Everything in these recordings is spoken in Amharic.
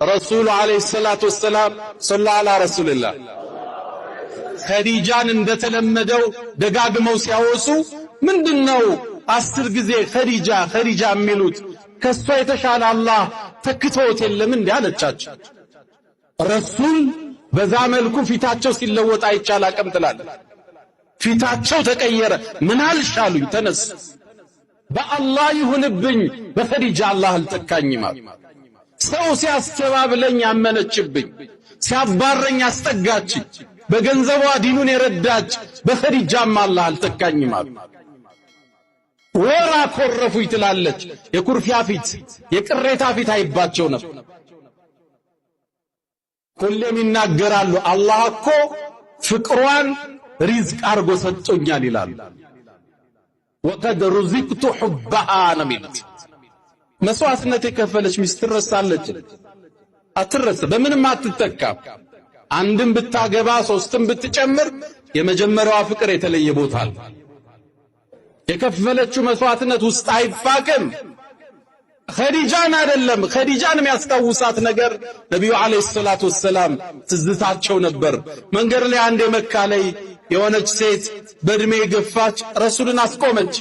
ረሱሉ عليه الصلاة والسلام صلوا على رسول الله ኸዲጃን እንደተለመደው ደጋግመው ሲያወሱ ምንድነው 10 ጊዜ ኸዲጃ ኸዲጃ የሚሉት? ከሷ የተሻለ አላህ ተክቶት የለም እንዲህ አለቻቸው። ረሱል በዛ መልኩ ፊታቸው ሲለወጥ አይቻል አቅም ትላለች። ፊታቸው ተቀየረ። ምን አልሽ አሉኝ። ተነስ በአላህ ይሁንብኝ በኸዲጃ አላህ አልተካኝም አሉ። ሰው ሲያስተባብለኝ አመነችብኝ፣ ሲያባረኝ አስጠጋችኝ፣ በገንዘቧ ዲኑን የረዳች በኸዲጃም አላህ አልተካኝም አሉ። ወራ ኮረፉኝ ትላለች። የኩርፊያ ፊት የቅሬታ ፊት አይባቸው ነበር። ሁሌም ይናገራሉ። አላህ እኮ ፍቅሯን ሪዝቅ አርጎ ሰጥቶኛል ይላሉ። وقد رزقت حبها ነው የሚሉት። መስዋዕትነት የከፈለች ሚስት ትረሳለች? አትረሳ፣ በምንም አትተካም። አንድም ብታገባ ሶስትም ብትጨምር የመጀመሪያዋ ፍቅር የተለየ ቦታ አለ። የከፈለችው መስዋዕትነት ውስጥ አይፋቅም። ኸዲጃን አይደለም ኸዲጃን የሚያስታውሳት ነገር ነቢዩ عليه الصلاة والسلام ትዝታቸው ነበር። መንገድ ላይ አንድ የመካ ላይ የሆነች ሴት በእድሜ የገፋች ረሱልን አስቆመች።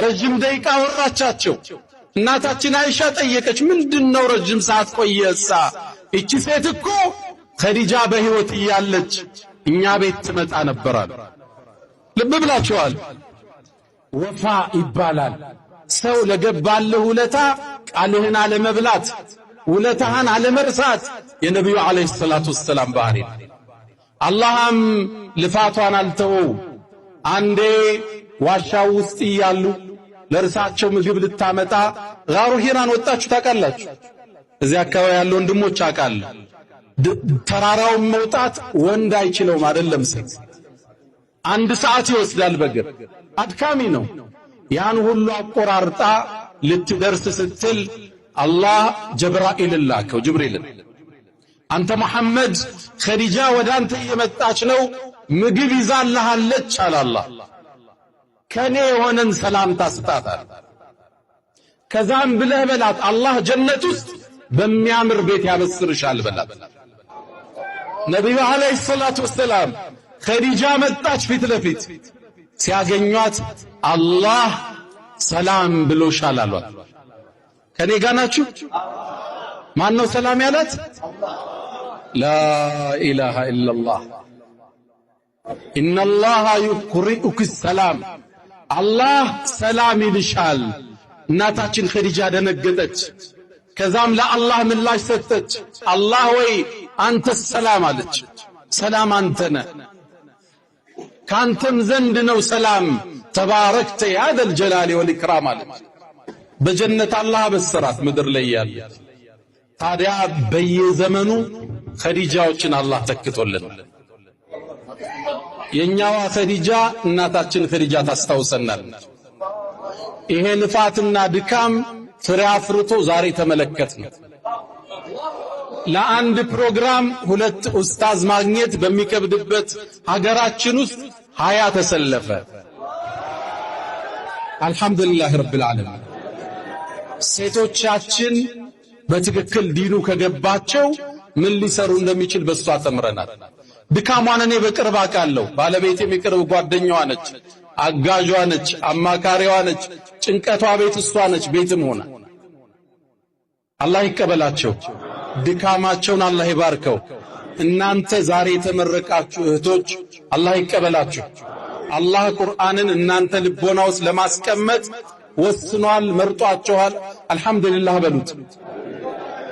ረጅም ደቂቃ ወራቻቸው። እናታችን አይሻ ጠየቀች፣ ምንድነው ረጅም ሰዓት ቆየሳ? እቺ ሴት እኮ ኸዲጃ በሕይወት እያለች እኛ ቤት ትመጣ ነበራል። ልብ ብላችኋል። ወፋ ይባላል። ሰው ለገባልህ ውለታ ቃልህን አለመብላት፣ ውለታህን አለመርሳት የነቢዩ ዓለይሂ ሰላቱ ወሰላም ባህሪ። አላህም ልፋቷን አልተወው። አንዴ ዋሻው ውስጥ እያሉ ለእርሳቸው ምግብ ልታመጣ ጋሩ ሂራን ወጣችሁ ታውቃላችሁ? እዚህ አካባቢ ያሉ ወንድሞች አውቃለሁ። ተራራውን መውጣት ወንድ አይችለውም፣ አይደለም ሴት። 1 ሰዓት ይወስዳል በእግር አድካሚ ነው። ያን ሁሉ አቆራርጣ ልትደርስ ስትል አላህ ጀብራኢልን ላከው፣ ጅብሪልን። አንተ መሐመድ ኸዲጃ ወደ አንተ እየመጣች ነው፣ ምግብ ይዛልሃለች አለ አላህ። ከኔ የሆነን ሰላምታ ስጣታል። ከዛም ብለህ በላት አላህ ጀነት ውስጥ በሚያምር ቤት ያበስርሻል በላት። ነቢዩ ዓለይሂ ሰላቱ ወሰላም ኸዲጃ መጣች ፊት ለፊት ሲያገኟት አላህ ሰላም ብሎሻል አሏት። ከኔ ጋር ናችሁ? ማን ነው ሰላም ያላት? لا إله إلا الله። إن الله يقرئك السلام፣ አላህ ሰላም ይልሻል። እናታችን ኸዲጃ ደነገጠች። ከዛም ለአላህ ምላሽ ሰጠች። አላህ ወይ አንተ ሰላም አለች። ሰላም አንተ ነህ፣ ካንተም ዘንድ ነው ሰላም። تباركت يا ذا الجلال والإكرام አለች። በጀነት አላህ አበሰራት ምድር ላይ ያለ። ታዲያ በየዘመኑ ኸዲጃዎችን አላህ ተክቶልን የኛዋ ኸዲጃ እናታችን ኸዲጃ ታስታውሰናል። ይሄ ልፋትና ድካም ፍሬ አፍርቶ ዛሬ ተመለከትን። ለአንድ ፕሮግራም 2 ኡስታዝ ማግኘት በሚከብድበት ሀገራችን ውስጥ 20 ተሰለፈ። الحمد لله رب العالمين። ሴቶቻችን በትክክል ዲኑ ከገባቸው ምን ሊሰሩ እንደሚችል በሷ ተምረናል። ድካሟን እኔ በቅርብ አውቃለሁ። ባለቤቴም የቅርብ ጓደኛዋ ነች፣ አጋዧ ነች፣ አማካሪዋ ነች። ጭንቀቷ ቤት እሷ ነች፣ ቤትም ሆና። አላህ ይቀበላቸው፣ ድካማቸውን አላህ ይባርከው። እናንተ ዛሬ የተመረቃችሁ እህቶች አላህ ይቀበላችሁ። አላህ ቁርአንን እናንተ ልቦና ውስጥ ለማስቀመጥ ወስኗል፣ መርጧቸዋል። አልሐምዱሊላህ በሉት።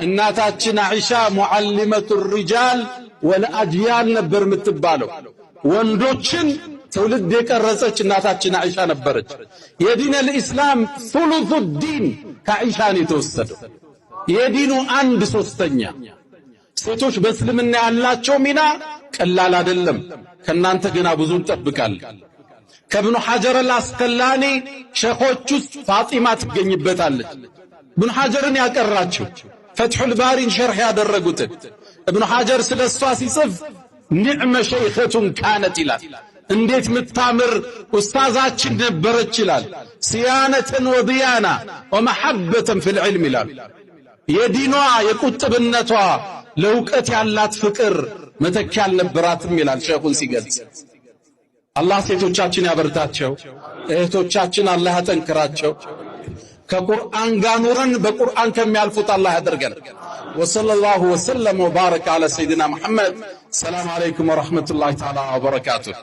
እናታችን አይሻ ሙዓሊመቱ ሪጃል ወልአጅያል ነበር የምትባለው። ወንዶችን ትውልድ የቀረጸች እናታችን አይሻ ነበረች። የዲን አልኢስላም ሱሉሱ ዲን ከአይሻ ነው የተወሰደው። የዲኑ 1/3። ሴቶች በእስልምና ያላቸው ሚና ቀላል አይደለም። ከናንተ ገና ብዙ እንጠብቃለን። ከብኑ ሐጀር አልአስቀላኒ ሸኾች ውስጥ ፋጢማ ትገኝበታለች። እብኑ ሐጀርን ያቀራቸው ፈትሑል ባሪን ሸርሕ ያደረጉትን እብኑ ሐጀር ስለ እሷ ሲጽፍ نعم شيخة كانت ይላል። እንዴት ምታምር ኡስታዛችን ነበረች ይላል። صيانة وديانة ومحبة في العلم ይላል። የዲኗ የቁጥብነቷ ለእውቀት ያላት ፍቅር መተኪያ አልነበራትም ይላል ሸይኹን ሲገልጽ። አላህ ሴቶቻችን ያበርታቸው፣ እህቶቻችን አላህ ያጠንክራቸው። ከቁርአን ጋር ኑረን በቁርአን ከሚያልፉት አላህ ያደርገን። وصلى الله وسلم وبارك على سيدنا محمد። السلام عليكم ورحمة الله تعالى وبركاته።